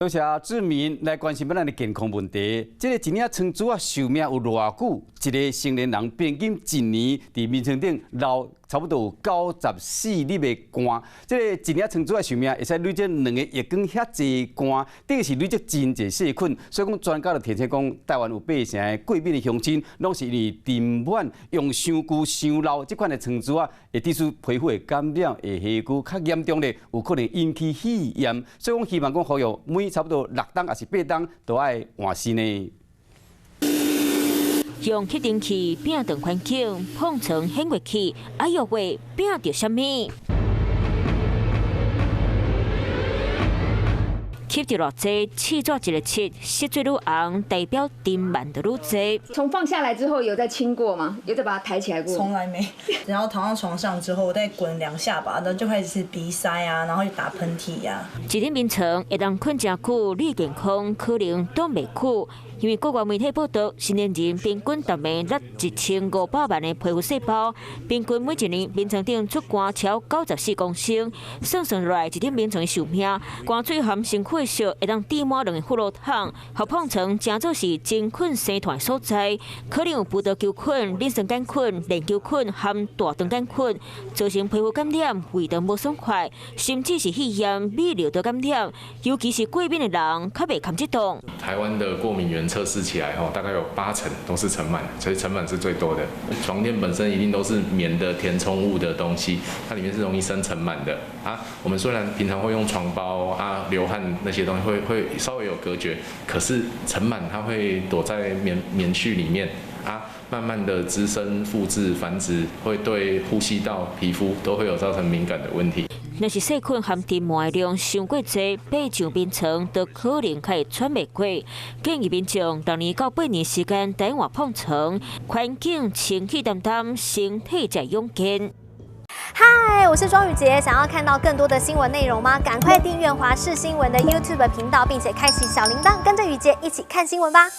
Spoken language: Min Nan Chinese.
多謝志明來關心咱的健康問題。這個一領床褥仔壽命有偌久？一個成年人平均一年佇眠床頂留差不多有94日的汗。這個一領床褥仔壽命會使累積2個億公遐濟汗，等於是累積真濟細菌。所以講專家就提醒講，台灣有八成的過敏的鄉親，攏是因為塵蟎用傷舊傷老這款的床褥仔，會致使皮膚會感染，會下久較嚴重的，有可能引起肺炎。所以講希望講呼籲每差不多6冬抑是8冬都愛換新的。用吸塵器摒斷環境，膨床顯熱器，哎喲喂，摒著啥物？吸著偌濟，試紙一个七，色水愈紅，代表塵蟎就愈濟。從放下來之後，有再清過嗎？有再把它抬起來過？從來沒。然後躺到床上之後，我再滾兩下吧，然後就開始鼻塞啊，然後就打噴嚏呀。一頂眠床會當睏誠久，你健康可能擋袂久。因為國外媒體報道，成年人平均逐暝甩1500萬的皮膚細胞，平均每一年眠床頂出汗超94公升，算算落來，一頂眠床的壽命，汗水含身軀的液會當填滿兩個葫蘆桶，予膨床誠做是真菌生團的所在，可能有葡萄球菌、乳酸桿菌、鏈球菌含大腸桿菌，造成皮膚感染、胃腸無爽快，甚至是肺炎、泌尿道感染，尤其是過敏的人較袂堪這擋。台灣的過敏原測試起來，大概有八成都是塵蟎，所以塵蟎是最多的。床墊本身一定都是棉的填充物的東西，它裡面是容易生塵蟎的啊。我們雖然平常會用床包啊，流汗那些東西會稍微有隔絕，可是塵蟎它會躲在棉絮裡面啊，慢慢的滋生、複製、繁殖，會對呼吸道、皮膚都會有造成敏感的問題。若是細菌含塵蟎的量傷過濟，爬上眠床就可能較會喘袂過。建議民眾6年到8年時間轉換膨床，環境清氣澹澹，身體才勇健。嗨，我是莊宇傑，想要看到更多的新聞內容嗎？趕快訂閱華視新聞的 YouTube 頻道，並且開啟小鈴鐺，跟着宇傑一起看新聞吧。